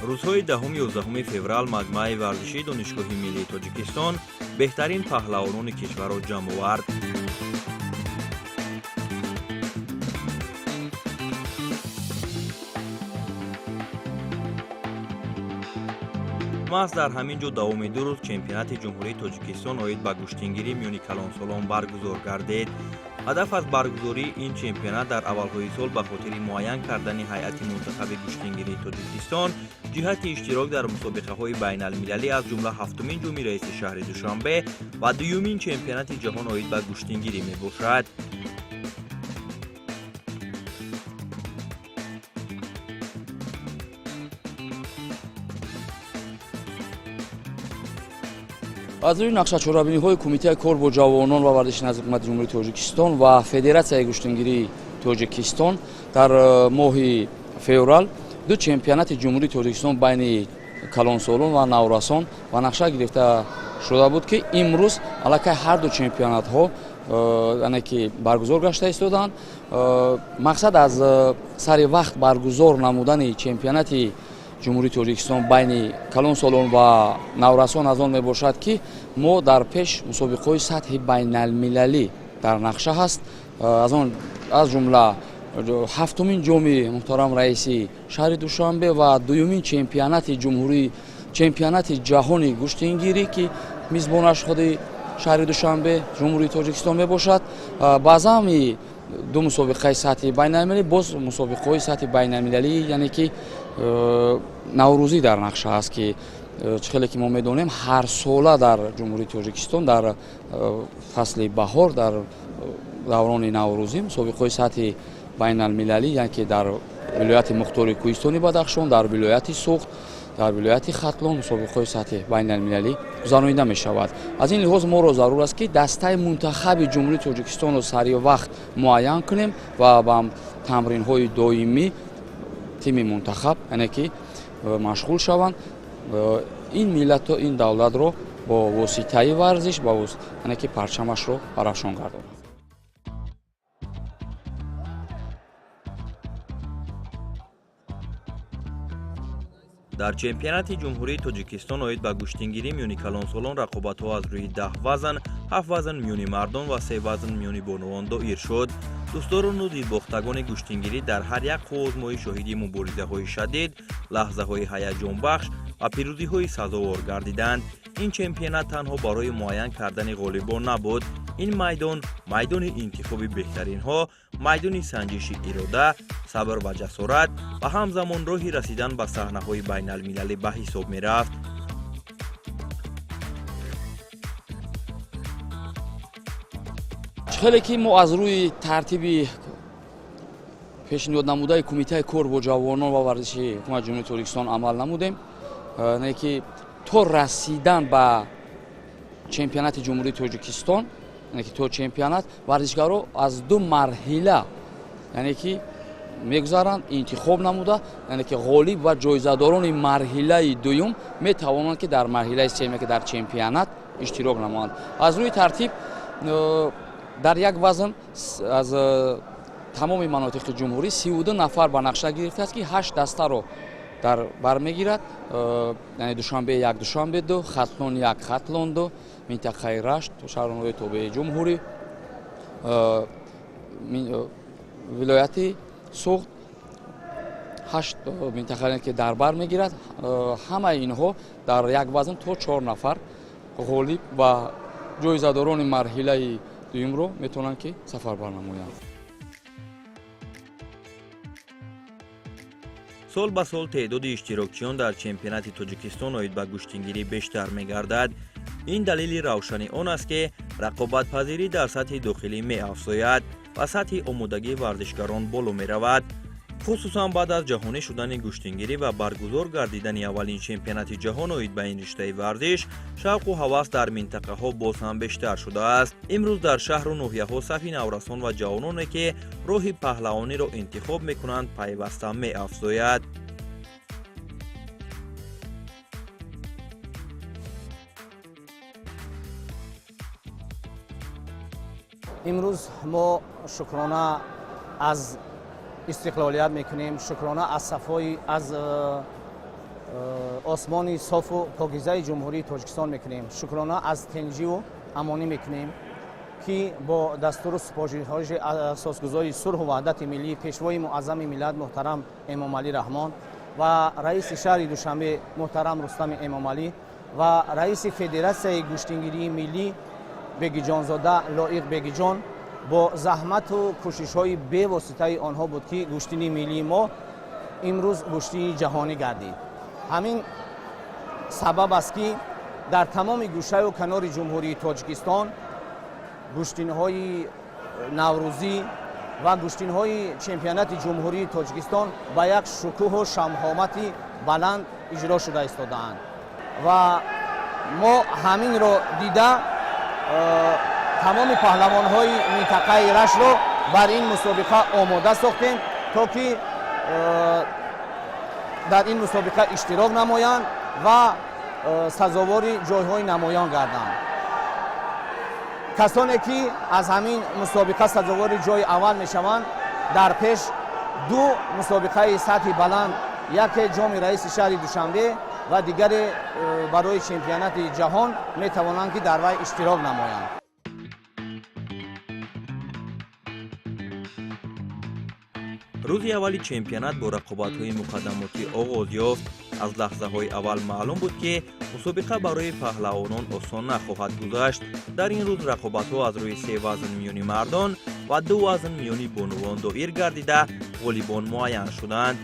Рӯзҳои 10-11 феврал маҷмӯаи варзишии Донишгоҳи миллии Тоҷикистон беҳтарин паҳлавонони кишварро ҷамъ овард. Маҳз дар ҳамин ҷо давоми 2 рӯз чемпионати Ҷумҳурии Тоҷикистон оид ба гӯштингирӣ миёни калонсолон баргузор гардид. Ҳадаф аз баргузории ин чемпионат дар аввалҳои сол ба хотири муайян кардани ҳайати мунтахаби гӯштингирии Тоҷикистон ҷиҳати иштирок дар мусобиқаҳои байналмилалӣ, аз ҷумла ҳафтумин ҷоми раиси шаҳри Душанбе ва дуюмин чемпионати ҷаҳон оид ба гӯштингирӣ мебошад. Аз рӯи нақшачорабиниҳои Кумитаи кор бо ҷавонон ва варзиши назди Ҳукумати Ҷумҳурии Тоҷикистон ва Федератсияи гӯштингирии Тоҷикистон дар моҳи феврал ду чемпионати Ҷумҳурии Тоҷикистон байни калонсолон ва наврасон ба нақша гирифта шуда буд, ки имрӯз аллакай ҳар ду чемпионатҳо яъне ки баргузор гашта истодаанд. Мақсад аз сари вақт баргузор намудани чемпионати Ҷумҳурии Тоҷикистон байни калонсолон ва наврасон аз он мебошад, ки мо дар пеш мусобиқаҳои сатҳи байналмилалӣ дар нақша ҳаст, аз он аз ҷумла ҳафтумин ҷоми муҳтарам раиси шаҳри Душанбе ва дуюмин чемпионати ҷумҳурӣ, чемпионати ҷаҳони гӯштингирӣ, ки мизбонаш худи шаҳри Душанбе, Ҷумҳурии Тоҷикистон мебошад. Баъзами ду мусобиқаи сатҳи байналмилалӣ боз мусобиқаҳои сатҳи байналмилалӣ, яъне ки наврӯзӣ дар нақша аст, ки чӣ хеле ки мо медонем, ҳар сола дар Ҷумҳурии Тоҷикистон дар фасли баҳор, дар даврони наврӯзӣ мусобиқаҳои сатҳи байналмилалӣ, яъне ки дар вилояти мухтори Кӯҳистони Бадахшон, дар вилояти Суғд, дар вилояти Хатлон мусобиқаҳои сатҳи байналмилалӣ гузаронида мешавад. Аз ин лиҳоз моро зарур аст, ки дастаи мунтахаби Ҷумҳурии Тоҷикистонро сари вақт муайян кунем ва ба тамринҳои доимӣ тими мунтахаб, яъне ки машғул шаванд, ин миллату ин давлатро бо воситаи варзиш, яъне ки парчамашро барафшон гардонад. Дар чемпионати Ҷумҳурии Тоҷикистон оид ба гӯштингирӣ миёни калонсолон рақобатҳо аз рӯи 10 вазн, ҳафт вазн миёни мардон ва се вазн миёни бонувон доир шуд. Дӯстдорону дилбохтагони гӯштингирӣ дар ҳар як қувваозмоӣ шоҳиди муборизаҳои шадид, лаҳзаҳои ҳаяҷонбахш ва пирӯзиҳои сазовор гардиданд. Ин чемпионат танҳо барои муайян кардани ғолибон набуд. Ин майдон майдони интихоби беҳтаринҳо, майдони санҷиши ирода, сабр ва ҷасорат ва ҳамзамон роҳи расидан ба саҳнаҳои байналмилалӣ ба ҳисоб мерафт. Хеле ки мо аз рӯи тартиби пешниҳод намудаи Кумитаи кор бо ҷавонон ва варзиши Ҳукумати Ҷумҳурии Тоҷикистон амал намудем, не ки то расидан ба чемпионати Ҷумҳурии Тоҷикистон, яъне ки то чемпионат варзишгаро аз ду марҳила, яъне ки мегузаранд, интихоб намуда, яъне ки ғолиб ва ҷоизадорони марҳилаи дуюм метавонанд, ки дар марҳилаи сеюм, ки дар чемпионат иштирок намоянд. Аз рӯи тартиб дар як вазн аз тамоми манотиқи ҷумҳурӣ 32 нафар ба нақша гирифтааст, ки ҳашт дастаро дар бар мегирад, яъне Душанбе як, Душанбе ду, Хатлон як, Хатлон ду, минтақаи Рашт, шаҳрҳои тобеи ҷумҳурӣ, вилояти Суғд, ҳашт минтақае ки дар бар мегирад. Ҳамаи инҳо дар як вазн то чор нафар ғолиб ва ҷоизадорони марҳилаи дуюмро метавонанд, ки сафарбар намоянд. Сол ба сол теъдоди иштирокчиён дар чемпионати Тоҷикистон оид ба гӯштингирӣ бештар мегардад. Ин далели равшани он аст, ки рақобатпазирӣ дар сатҳи дохилӣ меафзояд ва сатҳи омодагии варзишгарон боло меравад. Хусусан баъд аз ҷаҳонӣ шудани гӯштингирӣ ва баргузор гардидани аввалин чемпионати ҷаҳон оид ба ин риштаи варзиш, шавқу ҳавас дар минтақаҳо боз ҳам бештар шудааст. Имрӯз дар шаҳру ноҳияҳо сафи наврасон ва ҷавононе, ки роҳи паҳлавониро интихоб мекунанд, пайваста меафзояд. Имрӯз мо шукрона аз истиқлолият мекунем, шукрона аз сафои аз Осмони софу покизаи Ҷумҳурии Тоҷикистон мекунем, шукрона аз тинҷиву амонӣ мекунем, ки бо дастуру супоришҳои асосгузори сулҳу ваҳдати миллӣ, Пешвои муаззами миллат муҳтарам Эмомалӣ Раҳмон ва раиси шаҳри Душанбе муҳтарам Рустами Эмомалӣ ва раиси Федератсияи гӯштингирии миллӣ Бегиҷонзода Лоиқ Бегиҷон, бо заҳмату кӯшишҳои бевоситаи онҳо буд, ки гӯштини миллии мо имрӯз гӯштини ҷаҳонӣ гардид. Ҳамин сабаб аст, ки дар тамоми гӯшаю канори Ҷумҳурии Тоҷикистон гӯштинҳои наврӯзӣ ва гӯштинҳои чемпионати Ҷумҳурии Тоҷикистон ба як шукӯҳу шаҳомати баланд иҷро шуда истодаанд. Ва мо ҳаминро дида, тамоми паҳлавонҳои минтақаи Раштро бар ин мусобиқа омода сохтем, то ки дар ин мусобиқа иштирок намоянд ва сазовори ҷойҳои намоён гарданд. Касоне ки аз ҳамин мусобиқа сазовори ҷои аввал мешаванд, дар пеш ду мусобиқаи сатҳи баланд, яке ҷоми раиси шаҳри Душанбе ва дигаре барои чемпионати ҷаҳон, метавонанд, ки дар вай иштирок намоянд. Рӯзи аввали чемпионат бо рақобатҳои муқаддамотӣ оғоз ёфт. Аз лаҳзаҳои аввал маълум буд, ки мусобиқа барои паҳлавонон осон нахоҳад гузашт. Дар ин рӯз рақобатҳо аз рӯи се вазн миёни мардон ва ду вазн миёни бонувон доир гардида, ғолибон муайян шуданд.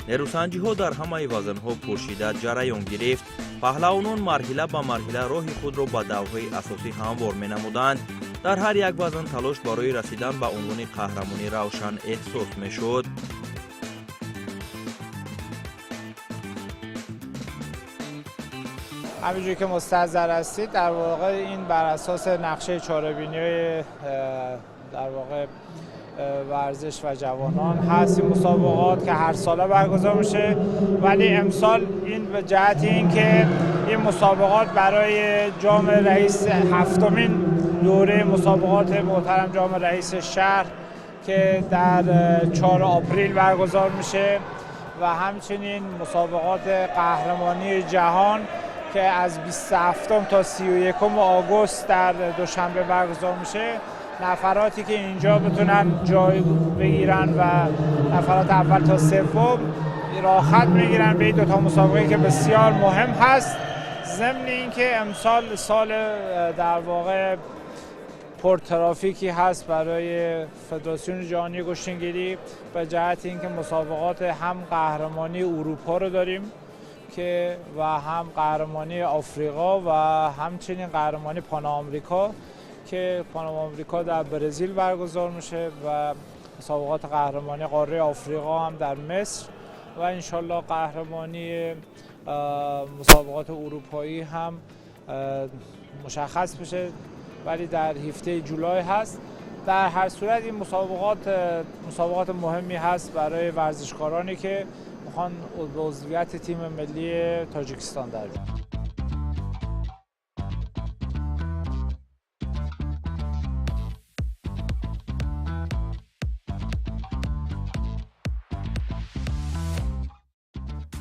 Нерӯсанҷиҳо дар ҳамаи вазнҳо пуршиддат ҷараён гирифт. Паҳлавонон марҳила ба марҳила роҳи худро ба даврҳои асосӣ ҳамвор менамуданд. Дар ҳар як вазн талош барои расидан ба унвони қаҳрамонӣ равшан эҳсос мешуд. همینجوری که مستحضر هستید، در واقع این بر اساس نقشه چاره‌بینی در واقع ورزش و جوانان هست این مسابقات که هر ساله برگزار میشه. ولی امسال این به جهت اینکه این مسابقات برای جام رئیس، هفتمین دوره مسابقات محترم جام رئیس شهر که در 4 آپریل برگزار میشه و همچنین مسابقات قهرمانی جهان که از 27 تا 31 آگوست در دوشنبه برگزار میشه، نفراتی که اینجا بتونن جای بگیرن و نفرات اول تا سوم راخت میگیرن به این دو تا مسابقه که بسیار مهم هست. ضمن اینکه امسال سال در واقع پرترافیکی هست برای فدراسیون جهانی گشتینگیری، به جهت اینکه مسابقات هم قهرمانی اروپا رو داریم که و هم قهرمانی آفریقا و همچنین قهرمانی پان آمریکا که پان آمریکا در برزیل برگزار میشه و مسابقات قهرمانی قاره آفریقا هم در مصر و انشالله قهرمانی مسابقات اروپایی هم مشخص بشه، ولی در 17 جولای هست. در هر صورت این مسابقات مسابقات مهمی هست برای ورزشکارانی که میخوان به عضویت تیم ملی تاجیکستان در بیان.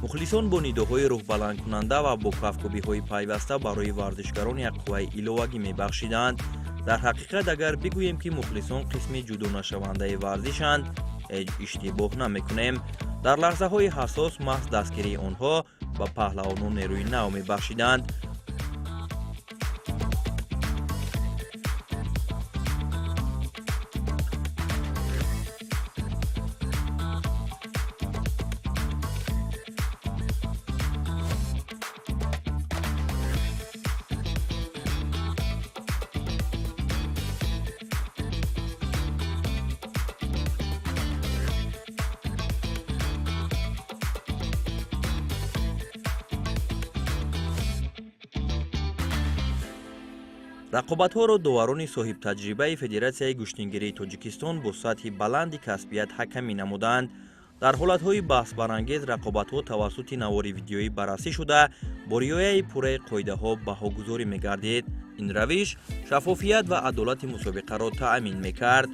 Мухлисон бо нидоҳои рӯҳбаландкунанда ва бо кафкӯбиҳои пайваста барои варзишгарон як қувваи иловагӣ мебахшиданд. Дар ҳақиқат, агар бигӯем, ки мухлисон қисми ҷудонашавандаи варзишанд, ҳеҷ иштибоҳ намекунем. Дар лаҳзаҳои ҳассос маҳз дастгирии онҳо ба паҳлавонон нерӯи нав мебахшиданд. Рақобатҳоро доварони соҳибтаҷрибаи Федератсияи гӯштингирии Тоҷикистон бо сатҳи баланди касбият ҳакамӣ намуданд. Дар ҳолатҳои баҳсбарангез рақобатҳо тавассути навори видеоӣ баррасӣ шуда, бо риояи пурраи қоидаҳо баҳогузорӣ мегардид. Ин равиш шаффофият ва адолати мусобиқаро таъмин мекард.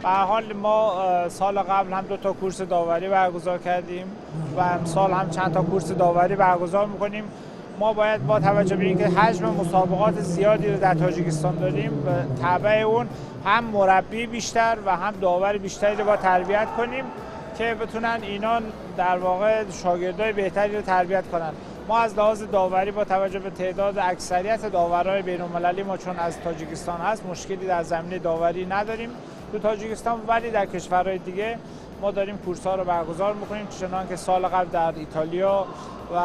به هر حال ما سال قبل هم 2 تا کورس داوری برگزار کردیم و امسال هم چند تا کورس داوری برگزار میکنیم. ما باید با توجه به اینکه حجم مسابقات زیادی رو در تاجیکستان داریم، تبع اون هم مربی بیشتر و هم داور بیشتری رو با تربیت کنیم که بتونن اینا در واقع شاگردای بهتری رو تربیت کنن. ما از لحاظ داوری با توجه به تعداد اکثریت داورای بین‌المللی ما چون از تاجیکستان هست، مشکلی در زمینه داوری نداریم تو تاجیکستان، ولی در کشورهای دیگه ما داریم کورس‌ها رو برگزار می‌کنیم، چنان که سال قبل در ایتالیا و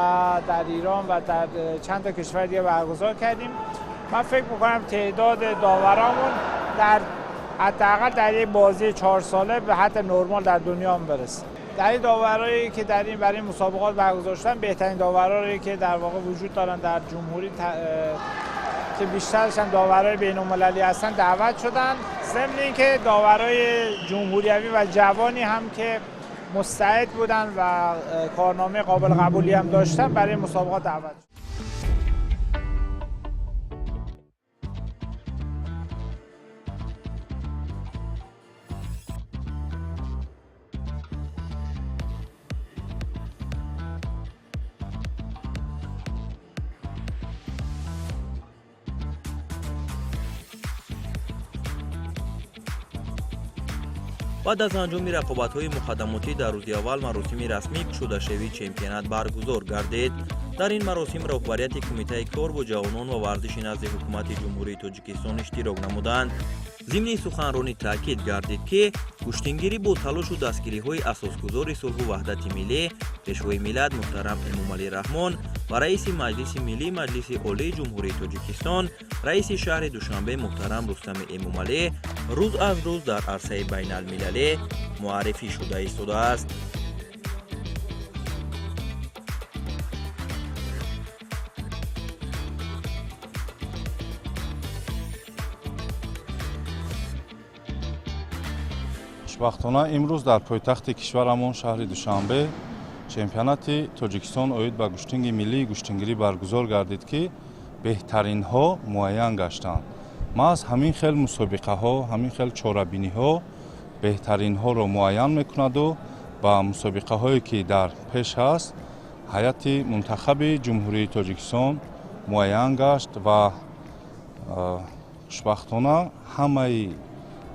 در ایران و در چند تا کشور دیگه برگزار کردیم. من فکر می‌کنم تعداد داورامون در حداقل در یک بازی 4 ساله به حد نرمال در دنیا هم برسه. در این داورایی که در این برای مسابقات برگزار شدن، بهترین داورایی که در واقع وجود دارن در جمهوری که بیشترش هم داورای بین‌المللی هستن دعوت شدن، ضمن اینکه داورای جمهوریوی و جوانی هم که مستعد بودن و کارنامه قابل قبولی هم داشتن برای مسابقات دعوت شدن. Баъд аз анҷоми рақобатҳои муқаддамотӣ дар рӯзи аввал маросими расмӣ кушодашавии чемпионат баргузор гардид. Дар ин маросим роҳбарияти Кумитаи кор бо ҷавонон ва варзиши назди Ҳукумати Ҷумҳурии Тоҷикистон иштирок намуданд. Зимни суханронӣ таъкид гардид, ки гӯштингирӣ бо талошу дастгириҳои асосгузори сулҳу ваҳдати миллӣ, Пешвои миллат муҳтарам Эмомалӣ Раҳмон ва раиси Маҷлиси Миллии Маҷлиси Олии Ҷумҳурии Тоҷикистон, раиси шаҳри Душанбе муҳтарам Рустами Эмомалӣ рӯз аз рӯз дар арсаи байналмилалӣ муаррифӣ шуда истодааст. Хушбахтона, имрӯз дар пойтахти кишварамон, шаҳри Душанбе, чемпионати Тоҷикистон оид ба гӯштинги миллии гӯштингирӣ баргузор гардид, ки беҳтаринҳо муайян гаштанд. Маҳз ҳамин хел мусобиқаҳо, ҳамин хел чорабиниҳо беҳтаринҳоро муайян мекунаду ба мусобиқаҳое, ки дар пеш ҳаст, ҳайати мунтахаби Ҷумҳурии Тоҷикистон муайян гашт ва хушбахтона ҳамаи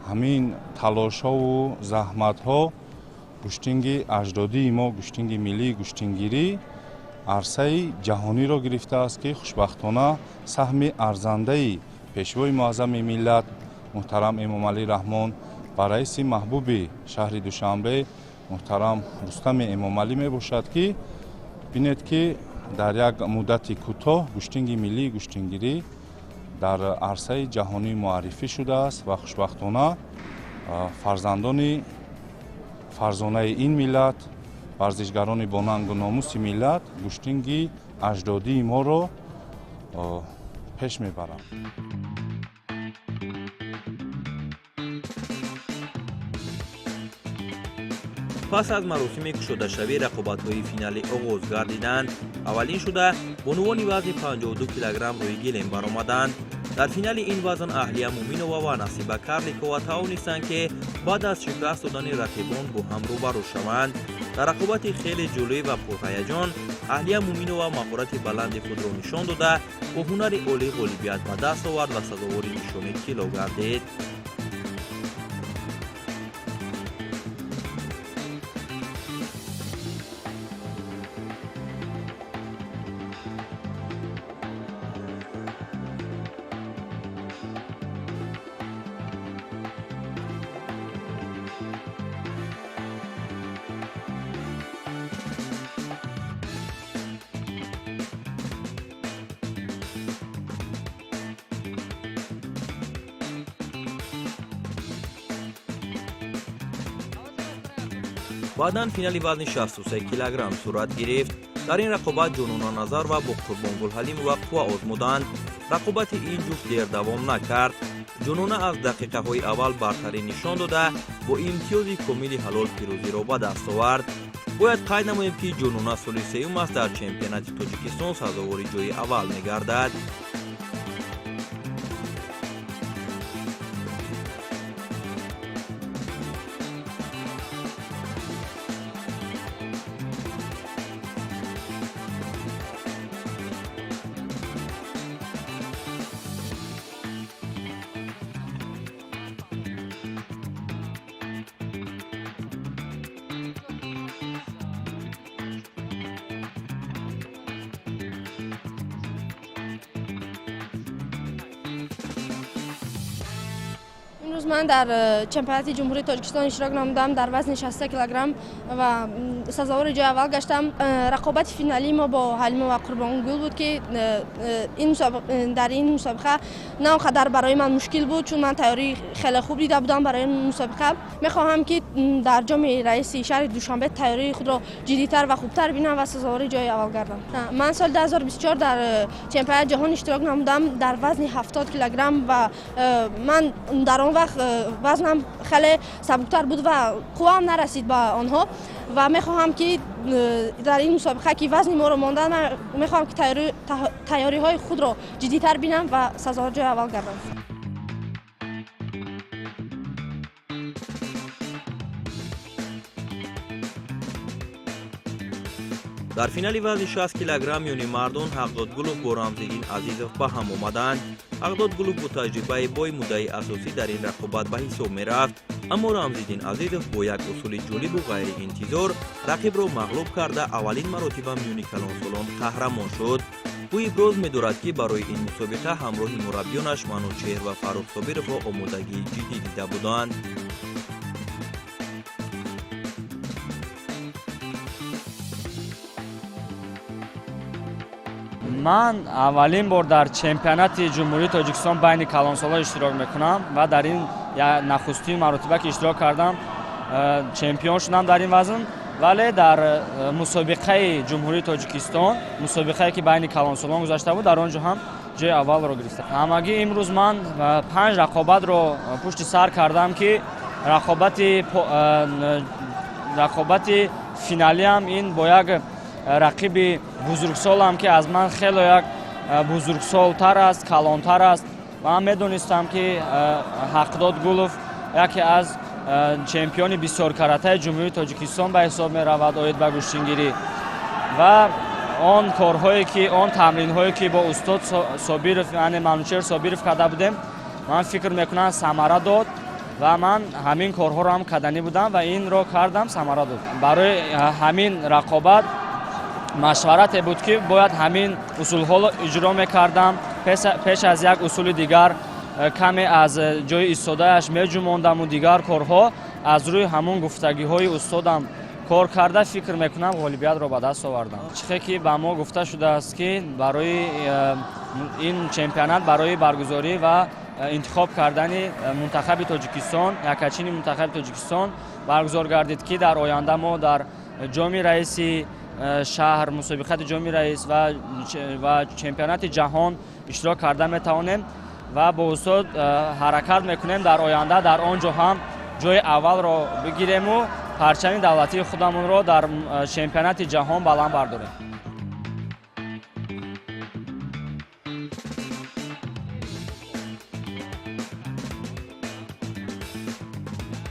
ҳамин талошҳову заҳматҳо гӯштинги аҷдодии мо, гӯштинги миллии гӯштингирӣ арсаи ҷаҳониро гирифтааст, ки хушбахтона саҳми арзандаи Пешвои муаззами миллат муҳтарам Эмомалӣ Раҳмон ва раиси маҳбуби шаҳри Душанбе муҳтарам Рустами Эмомалӣ мебошад, ки бинед, ки дар як муддати кӯтоҳ гӯштинги миллии гӯштингирӣ дар арсаи ҷаҳонӣ муаррифӣ шудааст ва хушбахтона фарзандони фарзонаи ин миллат, варзишгарони бонангу номуси миллат гӯштинги аҷдодии моро пеш мебаранд. Пас аз маросими кушодашавӣ рақобатҳои финалӣ оғоз гардиданд. Аввалин шуда бонувони вазни 52 килограмм рӯи гилем баромаданд. Дар финали ин вазн Аҳлия Муминова ва Насиба Карликова тавонистанд, ки баъд аз шикаст додани рақибон бо ҳам рӯбарӯ шаванд. Дар рақобати хеле ҷолиб ва пурҳаяҷон Аҳлия Муминова маҳорати баланди худро нишон дода, бо ҳунари олӣ ғолибият ба даст овард ва сазовори нишони тилло гардид. Баъдан финали вазни 63 килограмм сурат гирифт. Дар ин рақобат Ҷонона Назарова бо Қурбонгул Ҳалимова қувва озмуданд. Рақобати ин ҷуфт дер давом накард. Ҷонона аз дақиқаҳои аввал бартарӣ нишон дода, бо имтиёзи комили ҳалол пирӯзиро ба даст овард. Бояд қайд намоем, ки Ҷонона соли сеюм аст дар чемпионати Тоҷикистон сазовори ҷои аввал мегардад. Имрӯз ман дар чемпионати Ҷумҳурии Тоҷикистон иштирок намудам дар вазни 60 килограмм ва сазовори ҷои аввал гаштам. Рақобати финалии мо бо Ҳалимова Қурбонгул буд, ки дар ин мусобиқа на он қадар барои ман мушкил буд, чун ман тайёрии хеле хуб дида будам барои ин мусобиқа. Мехоҳам, ки дар Ҷоми раиси шаҳри Душанбе тайёрии худро ҷиддитар ва хубтар бинам ва сазовори ҷои аввал гардам. Ман соли 2024 дар чемпионати ҷаҳон иштирок намудам дар вазни 70 килограмм ва ман дар он вақт вазнам хеле сабуктар буд ва қувваам нарасид ба онҳо ва мехоҳам, ки дар ин мусобиқа, ки вазни моро монда, мехоҳам, ки тайёриҳои худро ҷиддитар бинам ва сазовори ҷои аввал гардам. Дар финали вазни 60 килограмм миёни мардон Ҳақдод Гулов бо Рамзиддин Азизов ба ҳам омаданд. Ҳақдод Гулов бо таҷрибаи бой муддаи асосӣ дар ин рақобат ба ҳисоб мерафт, аммо Рамзиддин Азизов бо як усули ҷолибу ғайриинтизор рақибро мағлуб карда, аввалин маротиба миёни калонсолон қаҳрамон шуд. Ӯ иброз медорад, ки барои ин мусобиқа ҳамроҳи мураббиёнаш Манучеҳр ва Фаррух Собировҳо омодагии ҷиддӣ дида буданд. Ман аввалин бор дар чемпионати Ҷумҳурии Тоҷикистон байни калонсолон иштирок мекунам ва дар ин нахустин маротиба, ки иштирок кардам, чемпион шудам дар ин вазн, вале дар мусобиқаи Ҷумҳурии Тоҷикистон, мусобиқае ки байни калонсолон гузашта буд, дар он ҷо ҳам ҷои аввалро гирифтам. Ҳамагӣ имрӯз ман панҷ рақобатро пушти сар кардам, ки рақобати финалиам ин бо як рақиби бузургсолам, ки аз ман хело як бузургсолтар аст, калонтар аст. Ва ман медонистам, ки Ҳақдод Гулов яке аз чемпиони бисёркаратаи Ҷумҳурии Тоҷикистон ба ҳисоб меравад оид ба гӯштингирӣ ва он корҳое ки, он тамринҳое ки бо устод Собиров, яъне Манучеҳр Собиров карда будем, ман фикр мекунам, самара дод ва ман ҳамин корҳоро ҳам карданӣ будам ва инро кардам, самара дод. Барои ҳамин рақобат машварате буд, ки бояд ҳамин усулҳоро иҷро мекардам. Пеш аз як усули дигар каме аз ҷои истодааш меҷумондаму дигар корҳо. Аз рӯи ҳамон гуфтагиҳои устодам кор карда, фикр мекунам, ғолибиятро ба даст овардам. Чихе ки ба мо гуфта шудааст, ки барои ин чемпионат барои баргузорӣ ва интихоб кардани мунтахаби Тоҷикистон, якачини мунтахаби Тоҷикистон баргузор гардид, ки дар оянда мо дар Ҷоми раиси шаҳр, мусобиқати Ҷоми раис ва чемпионати ҷаҳон иштирок карда метавонем ва бо устод ҳаракат мекунем, дар оянда дар он ҷо ҳам ҷои аввалро бигирему парчами давлатии худамонро дар чемпионати ҷаҳон баланд бардорем.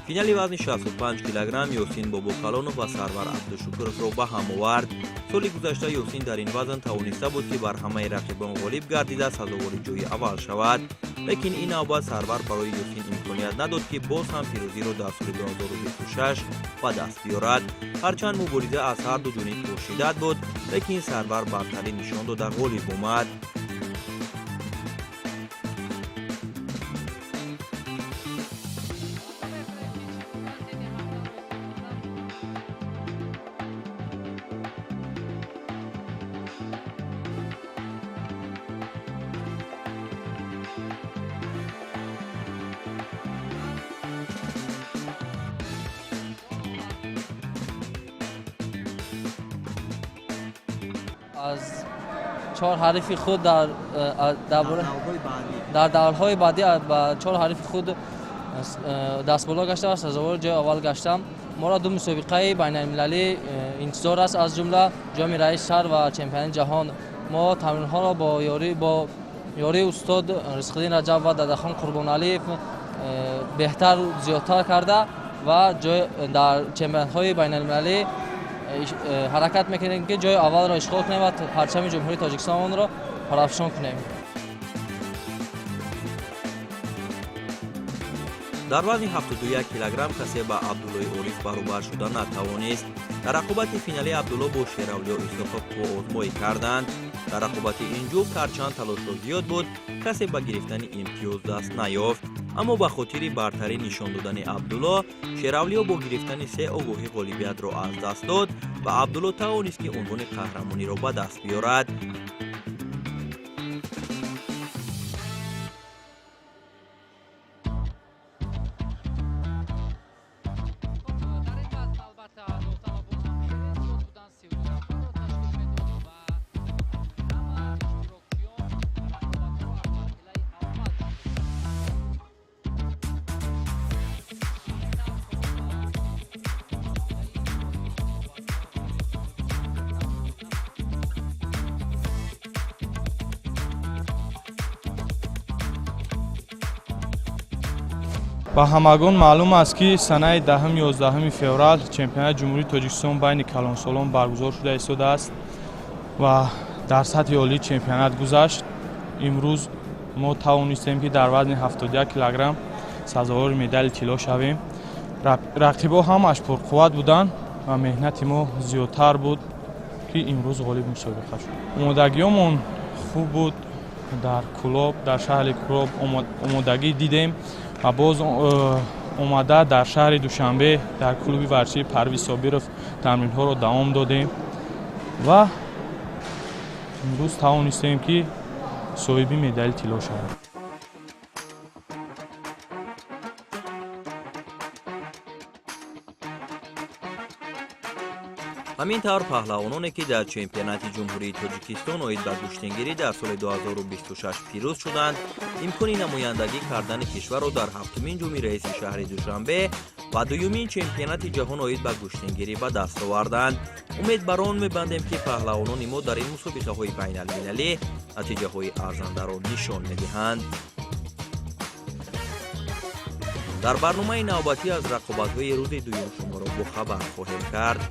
Финали вазни 65 килограмм Ёсин Бобокалонов ва Сарвар Абдушукуровро ба ҳам овард. Соли гузашта Ёсин дар ин вазн тавониста буд, ки бар ҳамаи рақибон ғолиб гардида, сазовори ҷои аввал шавад, лекин ин навбат Сарвар барои Ёсин имконият надод, ки боз ҳам пирӯзиро дар соли 2026 ба даст биёрад. Ҳарчанд мубориза аз ҳар ду ҷониб пуршиддат буд, лекин Сарвар бартарӣ нишон дода, ғолиб омад. Аз чор ҳарифи худ дар даврҳои баъдӣ ба чор ҳарифи худ дастболо гашта ва сазовори ҷои аввал гаштам. Моро ду мусобиқаи байналмилалӣ интизор аст, аз ҷумла Ҷоми раиси шаҳр ва чемпионати ҷаҳон. Мо тамринҳоро бо ёрии устод Ризқиддин Раҷаб ва Дадахон Қурбоналиев беҳтар, зиёдтар карда ва дар чемпионатҳои байналмилалӣ ҳаракат мекунем, ки ҷои аввалро ишғол кунем ва парчами Ҷумҳурии Тоҷикистонро парафшон кунем. Дар вазни 71 килограмм касе ба Абдуллои Ориф баробар шуда натавонист. Дар рақобати финалӣ Абдулло бо Шеравлиё Исоқов қувваозмоӣ карданд. Дар рақобати ин ҷуфт ҳарчанд талошҳо зиёд буд, касе ба гирифтани имтиёз даст наёфт. Аммо ба хотири бартарӣ нишон додани Абдулло, Шеравлиё бо гирифтани се огоҳӣ ғолибиятро аз даст дод ва Абдулло тавонист, ки унвони қаҳрамониро ба даст биёрад. Ба ҳамагон маълум аст, ки санаи 10-11 феврал чемпионати Ҷумҳурии Тоҷикистон байни калонсолон баргузор шуда истодааст ва дар сатҳи олии чемпионат гузашт. Имрӯз мо тавонистем, ки дар вазни 71 килограмм сазовори медали тилло шавем. Рақибо ҳамаш пурқувват буданд ва меҳнати мо зиёдтар буд, ки имрӯз ғолиб мусобиқа шуд. Омодагиёмон хуб буд. Дар Кӯлоб, дар шаҳри Кӯлоб омодагӣ дидем ва боз омада дар шаҳри Душанбе дар клуби варзишии Парвиз Собиров тамринҳоро давом додем ва имрӯз тавонистем, ки соҳиби медали тилло шавем. Ҳамин тавр, паҳлавононе, ки дар чемпионати Ҷумҳурии Тоҷикистон оид ба гӯштингирӣ дар соли 2026 пирӯз шуданд, имкони намояндагӣ кардани кишварро дар ҳафтумин Ҷоми раиси шаҳри Душанбе ва дуюмин чемпионати ҷаҳон оид ба гӯштингирӣ ба даст оварданд. Умед бар он мебандем, ки паҳлавонони мо дар ин мусобиқаҳои байналмилалӣ натиҷаҳои арзандаро нишон медиҳанд. Дар барномаи навбатӣ аз рақобатҳои рӯзи дуюм шуморо бохабар хоҳем кард.